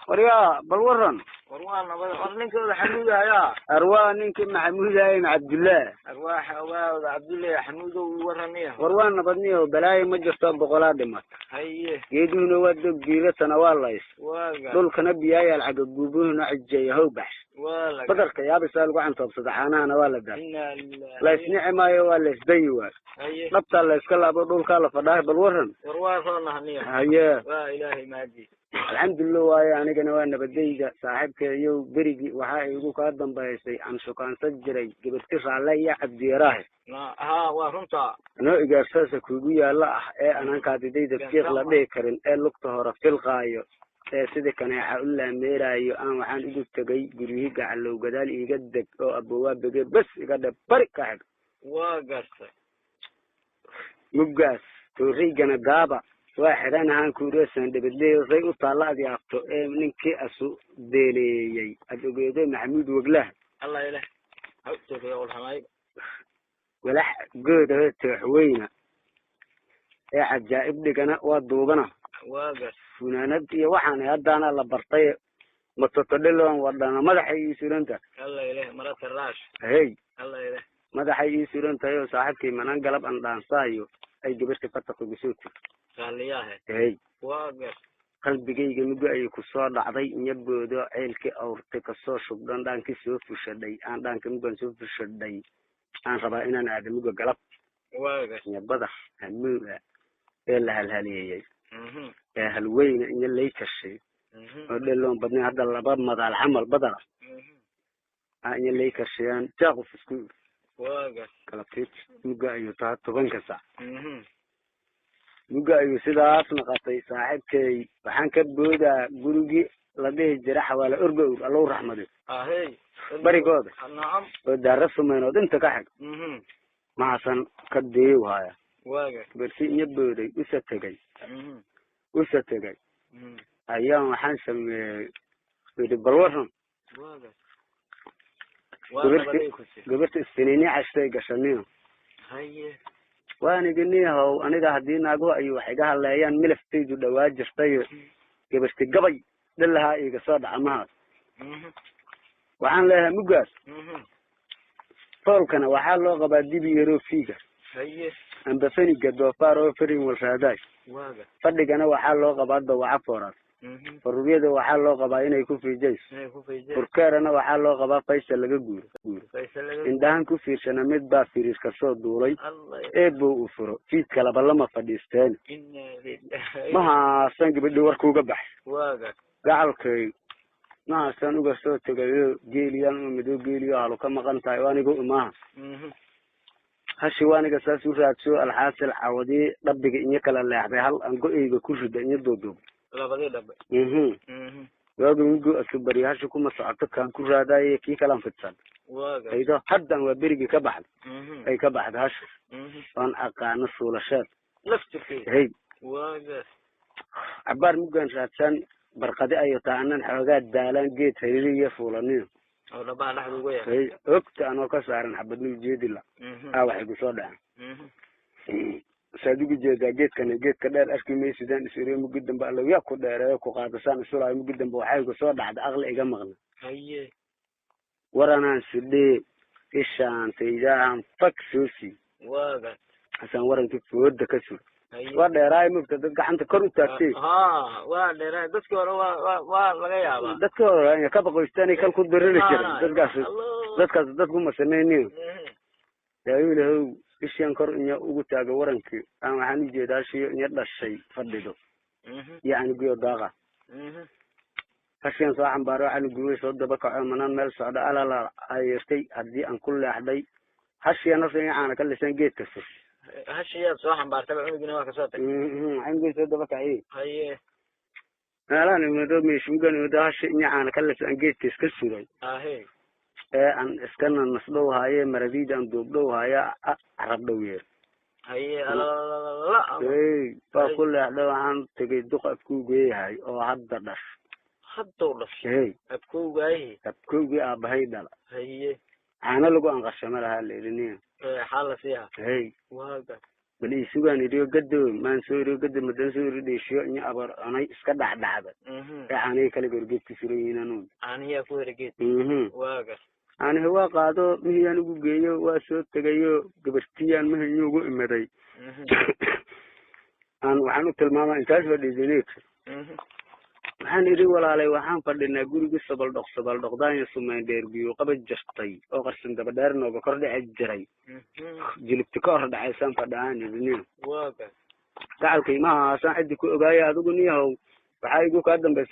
Waryaa, bal waran. War waa nabad. War ninkooda Xamuudahayaa? Arwaa ninkii Maxamuudahay Cabdullah. Arwaaxa ogaawda Cabdullahi Xamuudow, ii waraniya. War waa nabadniyo, balaayo ma jirto, boqolaa dhimata. Geeduhuna waa dog, diiratana waa lays. Waaga. Dhulkana biyaayaal cagaguubuhuna cijeeya how bax. Waa laga. Badarka yaabisaa lagu cantoobsada, caanahana waa la daa. Inaa lillahi. Laysnici maayo, waa laysdayi waay. Dhabtaa layska laabo, dhulkaa la fadhaahay, bal waran. War waa soo nahniya. Haye. Waa Ilaahay maadi. Alxamdulilah waaye, anigana waa nabadayda saaxiibkeeyow. Berigii waxaa igu kaa dambaysay aan shukaansan jiray gabarti Raalle iyo Cabdiyaraahe. Ha, waa runta. Anoo igaarsaasa kuugu yaalla ah ee anaan kaadidayda fiiq la dhihi karin ee lugta hore filqaayo ee sidii kaneexa u laameeraayo, aan waxaan ugu tegay guryihii Gacalow, gadaal iiga deg oo abowaa bege bes iga dhe bari ka xig. Waa gartay. Muggaas tooriygana gaaba waa xidhan ahaan kuureesan dhabadleey ray u taalla ad yaabto ee ninkii asu deeleeyey ad ogeedo Maxamuud Weglaha. Allah ilah hawtooda ulxamay. Walax goodaho tooxweyna ee cajaa'ib dhigana waa duubana. Waa gartay. Funaanad iyo waxaan haddaana la bartay matotodhilon wadhana madaxay ii suran tahay. Allah ilah marata raash. Hey. Allah ilah. Madaxay ii suran tahay oo saaxiibkii manaan galab aan dhaansaayo ay gabarta fataqa igu soo tiri. Raaliyahe. Hey. Waa gartay. Qalbigayga mugo ayay kusoo dhacday, inyaboodo ceelkii awrtay kasoo shubdhan dhaankii soo fushadhay, aan dhaanka mugaan soo fushadhay, aan rabaa inaan aado muga galab. Waa gartay. Inyabada hamuuga ee la halhaleeyey ee halweyna inya lay kashay oo dheloon badnay hadda laba madaal xamal badala aa inya lay kashayaan jaaquf isku. Waa gartay. Galabtiid muga ayuu taha 10-ka saac. Muga ayuu sidaas naqatay saaxiibkay, waxaan ka boodaa gurigii la dhihi jira Xawaale Orga Ur, Allow raxmadiyo. Ahey. Barigooda. Nacam. Oo daara sumaynood inta ka xig. Maxaasan ka deeyow haya. Waa gartay. Barsi inya booday usa tegay usa tegay ayaan waxaan sameeyey yidhi bal waran. Waa gartay, waa Gabarti- nabaday ku si. Gabarta isfiniini cashtay gashaniyo. Waan iginiyahow, aniga haddii naaguhu ay wax iga hadleeyaan milaftaydu dhawaa jirtay, gabarti gabay dhilahaa iiga soo dhaca mahaas. Waxaan leeyahay muggaas toolkana waxaa loo qabaa dibi yaroo fiiga amba feniga doofaar oo farin walraadaay. Waa gartay. Fadhigana waxaa loo qabaa dawaco fooraad. Faruuryada waxaa loo qabaa inay ku fiijayso. Inay ku faydeen. Furkeerana waxaa loo qabaa faysal laga guuro guuro. Faysal laga. Indhahan ku fiirsana mid baa firiir kasoo duulay. Allah. Eebow u furo fiidka laba lama fadhiisteen. Inna lillahi. Mahaasan gabadhi warkuuga baxay. Waa gartay. Gacalkay mahaasan uga soo tegayo geeliyaan uma midoo geeliyo halu ka maqan tahay oo anigu imaaha. Hashi waaniga saas u raadso, alxaasil cawadii dhabiga inyo kala leexday, hal aan go-eyga ku rida inyo duuduub. Labadii dhabe. Waagu migo asu bari hashi kuma socoto kaan ku raadaaye kii kalaan fidsan. Waa gartay. Aydo haddan waa berigii ka baxday ay ka baxday hashi oon aqaano suulasheed. Laftirkeeda. Hey. Waa gartay. Cabaar muggaan raadsan barqadi ayo taanan xoogaa daalaan geed hariri iyo fuulaniyo. Oo dhabaha dhexda uga yahay. Hey, ogta anoo ka saaran xabadna ujeedi la aa waxay kusoo dhaceen. Saad ugu jeedaa geedkan, geedka dheer arki maysidaan isiriyo muggi dambe allow yaa ku dheereeyo ku qaadasaan isulaayo, muggi dambe waxay kusoo dhacda aqli iga maqna. Waranaan sidhee ishaan taydaahan fag soo sii. Waa gartay. Hasaan warankii fooda ka sur. Waa dheeraayo mugta dad gacanta kor u taagtay. Ha, waa dheeraay dadkii hore, waa laga yaabaa. Dadka hore ka baqoystaanay kal ku diriri jiray dadkaas. Allah. Dadkaas dadku masanayniyo. Daawilahow ishaan kor inya ugu taaga warankii aan waxaan ujeedaa hashiyo inya dhashay fadhido iyo canugiyo daaqa. Hashiyan soo xambaaro canugiyo soo daba kaco manaan meel socda alala ayirtay haddii aan ku leexday hashiyan horta inya caana ka lisaan geedka sur. Hashiyaad soo xambaartaba, cunugina waa kasoo tagay. Canugiyo soo daba kaciye. Meelaan imado meeshugan imado hashi inya caana ka lisaan geedka iska suray. Ee aan iskana nasdhow haaye maradiida aan duubdhow haaya carab dhow yeer. Haye, alalala. Hey, baa ku leexday, waxaan tegay duq afkuugeeyahay oo hadda dhash. Hadduu dhashay. Hey. Abkowgaahi. Afkuugii aabahay dhala. Caano lagu anqashama lahaa la idhi niya. Xaa la siihaa. Hey. Waa gartay. Bal ii sugaan iriyo gado maan soo iriyo gado madan soo iri dheeshiyo inya abar cunay iska dhacdhacda ee caanihii kale gorgeedka suran yihiin anuun. Caanihiyaa ku hera geed. Waa gar. Caanihi waa qaado, mihiyaan ugu geeyo, waa soo tegayo, gabartiyaan mihiyu ugu imaday. Aan waxaan u tilmaamaa intaas fadhiisaneed. Waxaan idhi, walaalay, waxaan fadhinaa gurigii sobaldhoq sobaldhoqdaanya sumayn dheer biyo qaba jirtay oo qarsan daba dheer nooga kor dhici jiray, jilibti ka hor dhacaysaan fadhaaan idhi. Waa gar. Gacalkay maaha haasaan ciddi ku ogaaya adigu niyahow waxaa igu kaa dambaysa.